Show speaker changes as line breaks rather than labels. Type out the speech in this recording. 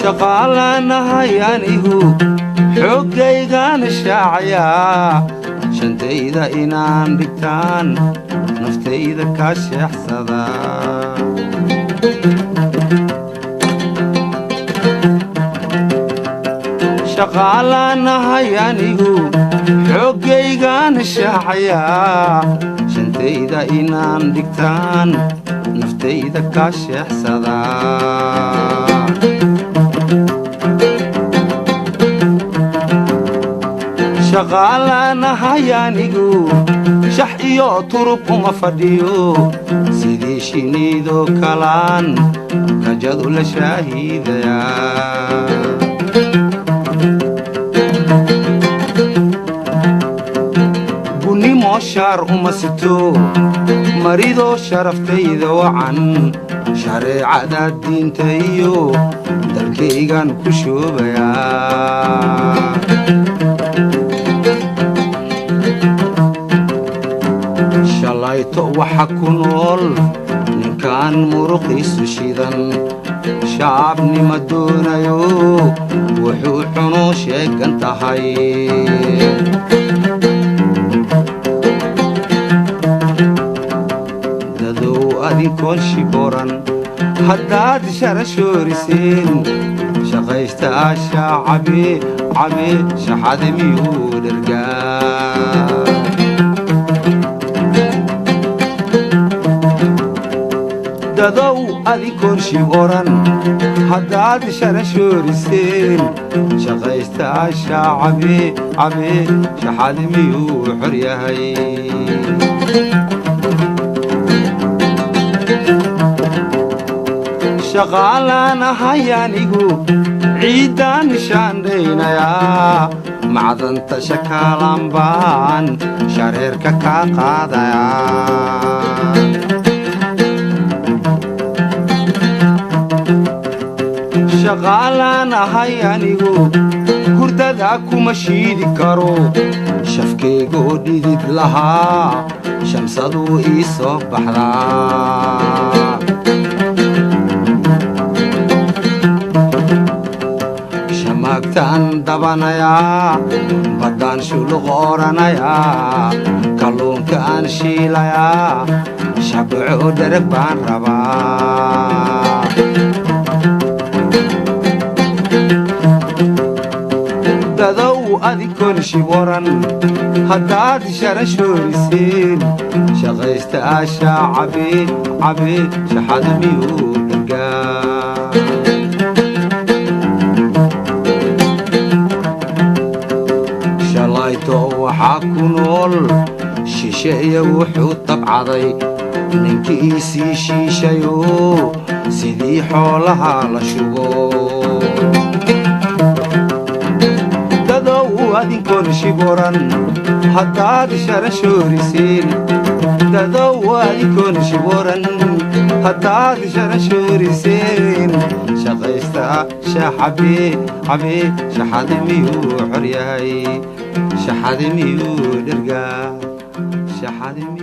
Shaqaalaanahay anigu, xooggaygaana shaacayaa, shantayda inaan dhigtaan naftayda kaa sheexsadaa. Shaqaalaanahay anigu, xooggaygaana shaacayaa, shantayda inaan dhigtaan naftayda kaa sheexsadaa. Shaqaalaanahay anigu, shax iyo turub uma fadhiyo, sidii shiniidoo kalaan rajadu la shaahiidayaa. Gunnimo shaar uma sito, maridoo sharaftayda wacan, shareecada diinta iyo dalkaygaan ku shoobayaa. Shalayto waxa ku nool ninkaan muruqiisu shidan, shacabnima doonayo, wuxuu cunuu sheegan tahay. Dadow adinkoon shiboran haddaad sharashooriseen, shaqaysta ashaa cabe cabe, shaxade miyuu dhergaa? Dadow adinkoon shiboran haddaad sharashooriseen, shaqaysta ashaa cabe cabe, shaxade miyuu xor yahay? Shaqaalaanahay anigu, ciiddaan shaandhaynayaa, macdanta shakaalan baan shareerka kaa qaadayaa. Shaqaalaanahay anigu, hurdada kuma shiidi karo, shafkaygoo dhidid lahaa shamsaduu ii soo baxdaa. Shamaagtaan dabanayaa, baddaan shuluq odhanayaa, kalluunka aan shiilayaa, shabaco dhereg baan rabaa. Dadow adinkoon shiboran haddaad sharashooriseen, shaqaysta ashaa cabe cabe, shaxada miyuu dhergaa? Shalayto waxaa ku nool shishe iyo wuxuu tabcaday, ninkii sii shiishayo sidii xoolaha la shugo. Dadow adinkoon shiboran haddaad sharashooriseen, dadow adinkoon shiboran haddaad sharashooriseen, shaqaysta shaaxabe cabe, shaxade miyuu xor yahay? Shaxade miyuu dhergaa? Shaxade miyuu